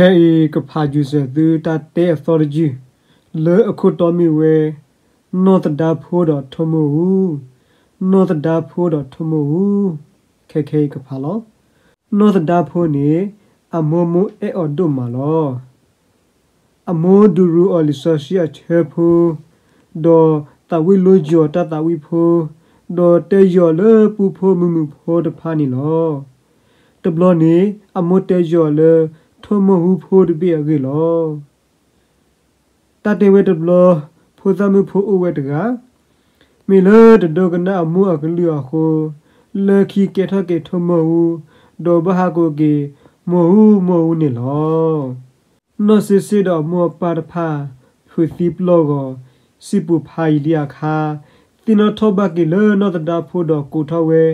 ခဲအံၤကဖးယုာ်စၢၤသုတၢ်တဲအသီတယုၢ် လၢအခိၣ်တီမ့ၢ်ဝဲ နီၢ်သဒါဖိဒီးထိၣ်မိၢ်အူ, နီၢ်သဒါဖိဒီးထိၣ်မိၢ်အူ, ခဲခဲအံၤကဖးလီၤ. နီၢ်သဒါဖိန့ၣ် အမိၢ်မိၢ်အဲၣ်အီၤဒိၣ်မးလီၤ. အမိၢ်ဒုးရူးအီၤလံာ်စီဆှံအဆၢဖိ, ဒီးသးဝံၣ်လိယီၤတၢ်သးဝံၣ်ဖိ, ဒီးတဲယီၤလၢပူဖိမုာ်မုာ်ဖိတဖၣ်န့ၣ်လီၤ. တဘျီန့ၣ် အမိၢ်တဲယီၤလၢ ထိၣ်မိၢ်အူဖိတဘ့ၣ်အဂ့ၢ်လီၤ. တၢ်တဲဝဲတဘျီ ဖိသၣ်မုၣ်ဖိအိၣ်ဝဲတဂၤ, မ့ၢ်လၢတဒိကနၣ်အမိၢ်အကလုၢ်အဃိ, လၢခံကဲထီၣ်က့ၤထိၣ်မိၢ်အူ, ဒီးဘၣ်ဟးကိးက့ၤ မိၢ်အူမိၢ်အူန့ၣ်လီၤ. နီၢ်စ့စ့ဒီးအမိၢ်အပၢ်တဖၣ် ဖုးသံပျီၢ်ဂီၤ, စံၣ်ပူၤဖးယံာ်လံအခါ, သ့ၣ်နီၣ်ထီၣ်ဘၣ်က့ၤလၢနီၢ်သဒါဖိဒီးကိးထီၣ်ဝဲ,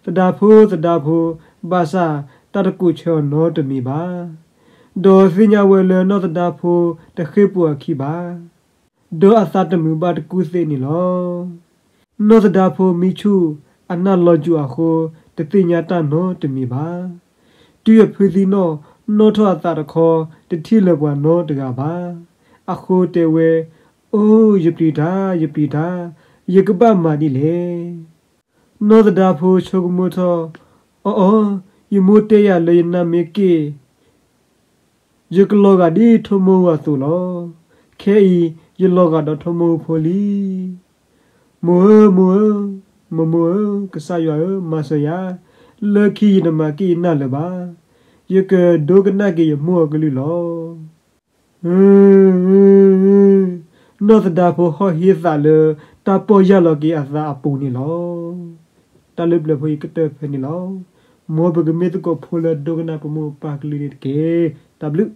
သဒါဖိ သဒါဖိ, ဘၣ်ဆၣ်တၢ်တကိးဆၢအီၤနီတမံၤဘၣ်. ဒီးသ့ၣ်ညါဝဲလၢနီၢ်သဒါဖိတဃ့ၢ်ပူၤအခံဘၣ်. ဒီးအသးတမုာ်ဘၣ်တကူၣ်သ့န့ၣ်လီၤ. နီၢ်သဒါဖိမံဆူၣ်အနၢ်လီၤစူၤအဃိ, တသ့ၣ်ညါတၢ်နီတမံၤဘၣ်. တုၤအဖုသံနီၣ်, နီၣ်ထီၣ်အသးတခီ, တထံၣ်လၢၤပှၤနီတဂၤဘၣ်. အဃိတဲဝဲ, အိ, ယပျံၤတၢ်, ယပျံၤတၢ်, ယကဘၣ်မၤဒ်လဲၣ်. နီၢ်သဒါဖိဆိကမိၣ်ထီၣ်, အီအီ, ယမိၢ်တဲယၤလၢယနၢ်မ့ၢ်က့ၣ် ယကလီၤဂာ်ဒ်ထိၣ်မိၢ်အူအသိးလီၤ. ခဲအံၤယလီၤဂာ်ဒီးထိၣ်မိၢ်အူဖိလံ. မိၢ်ဧၢ, မိၢ်ဧၢ, မိၢ်မိၢ်ဧၢ, ကစၢ်ယွၤဧၢ, မၤစၢၤယၤ, လၢခံယတမၤက့ၣ်ယနၢ်လၢၤဘၣ်. ယကဒိကနၣ်က့ၤယမိၢ်အကလုၢ်လီၤ. နီၢ်သဒါဖိဟီၣ်ဟ့သးလၢတၢ်ပီၢ်ယၢ်လီၤက့ၤအသးအပူၤန့ၣ်လီၤ. တၢ်လၢပျၢၤဖိအံၤကတၢၢ်ဖဲန့ၣ်လီၤ. မ်ပကမ့ၢ်သကိးဖိလၢဒိကနၣ်ပမိၢ်ပပၢ်ကလုၢ်န့ၣ်တက့ၢ်. တၢ်ဘျုး